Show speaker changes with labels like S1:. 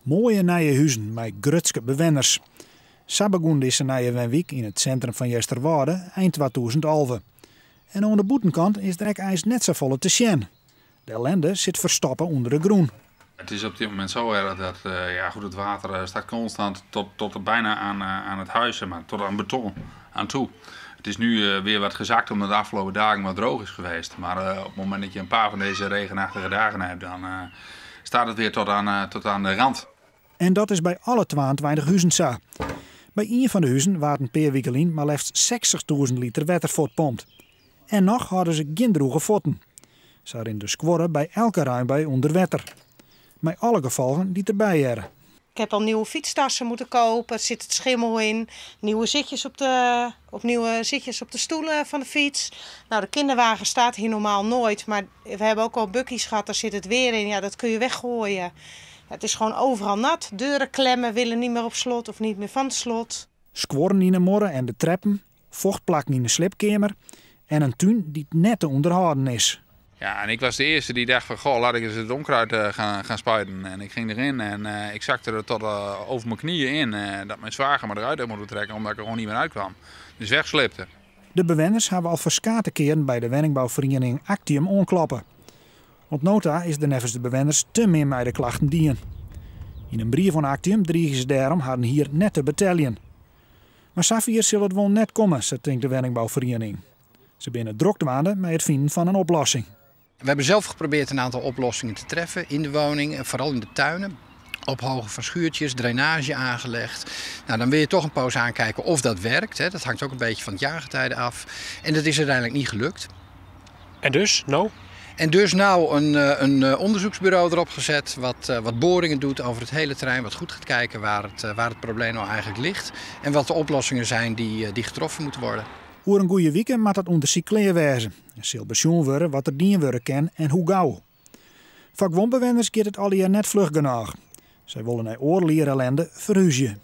S1: Moaie nije huzen mei grutske bewenners. Sa begûn dizze nije wenwyk yn it sintrum fan Easterwâlde ein 2011. En oan de bûtenkant is der ek eins net safolle te sjen. De ellende sit ferstoppe ûnder de grûn.
S2: Het is op dit moment zo erg dat ja, goed, het water staat constant tot bijna aan het huis, zeg maar, tot aan beton aan toe. Het is nu weer wat gezakt omdat de afgelopen dagen wat droog is geweest. Maar op het moment dat je een paar van deze regenachtige dagen hebt, dan staat het weer tot aan de rand.
S1: En dat is by alle 22 huzen sa. By ien fan de huzen waard in pear wiken lyn mar leafst 60.000 liter wetter fuortpompt. En noch hawwe se gjin drûge fuotten. Sa rint de skuorre by elke reinbui ûnder wetter. Mei alle gefolgen dy't derby hearre.
S3: Ik heb al nieuwe fietstassen moeten kopen. Er zit het schimmel in. Nieuwe zitjes op de stoelen van de fiets. Nou, de kinderwagen staat hier normaal nooit. Maar we hebben ook al buggy's gehad. Daar zit het weer in. Ja, dat kun je weggooien. Het is gewoon overal nat. Deuren klemmen willen niet meer op slot of niet meer van het slot.
S1: Skuorren yn 'e muorre en de treppen, fochtplakken yn de sliepkeamer en in tún dy't net te ûnderhâlden is.
S2: Ja, en ik was de eerste die dacht van, goh, laat ik eens het onkruid gaan spuiten. En ik ging erin en ik zakte er tot over mijn knieën in. Dat mijn zwager me eruit had moeten trekken, omdat ik er gewoon niet meer uitkwam. Dus wegslipte.
S1: De bewenners hawwe al ferskate kearen by de wenningbouferiening Actium oankloppe. Oant no ta is der neffens de bewenners te min mei de klachten dien. Yn in brief fan Actium driigje se dêrom harren hier net te beteljen. Mar safier sil it wol net komme, sa tinkt de wenningbouferiening. Se binne drok dwaande mei it finen fan in oplossing.
S4: We hebben zelf geprobeerd een aantal oplossingen te treffen in de woning en vooral in de tuinen. Ophogen van schuurtjes, drainage aangelegd. Nou, dan wil je toch een poos aankijken of dat werkt. Hè. Dat hangt ook een beetje van het jaargetijde af. En dat is uiteindelijk niet gelukt.
S5: En dus, no?
S4: En dus nou een onderzoeksbureau erop gezet wat boringen doet over het hele terrein. Wat goed gaat kijken waar het probleem nou eigenlijk ligt. En wat de oplossingen zijn die getroffen moeten worden.
S1: Oer in goede wike moat dat ûndersyk klear wêze. Der sil besjoen wurde wat der dien wurde kin en hoe gau. Foar guon bewenners giet it allegear net fluch genôch. Sy wolle nei oardel jier ellinde ferhúzje.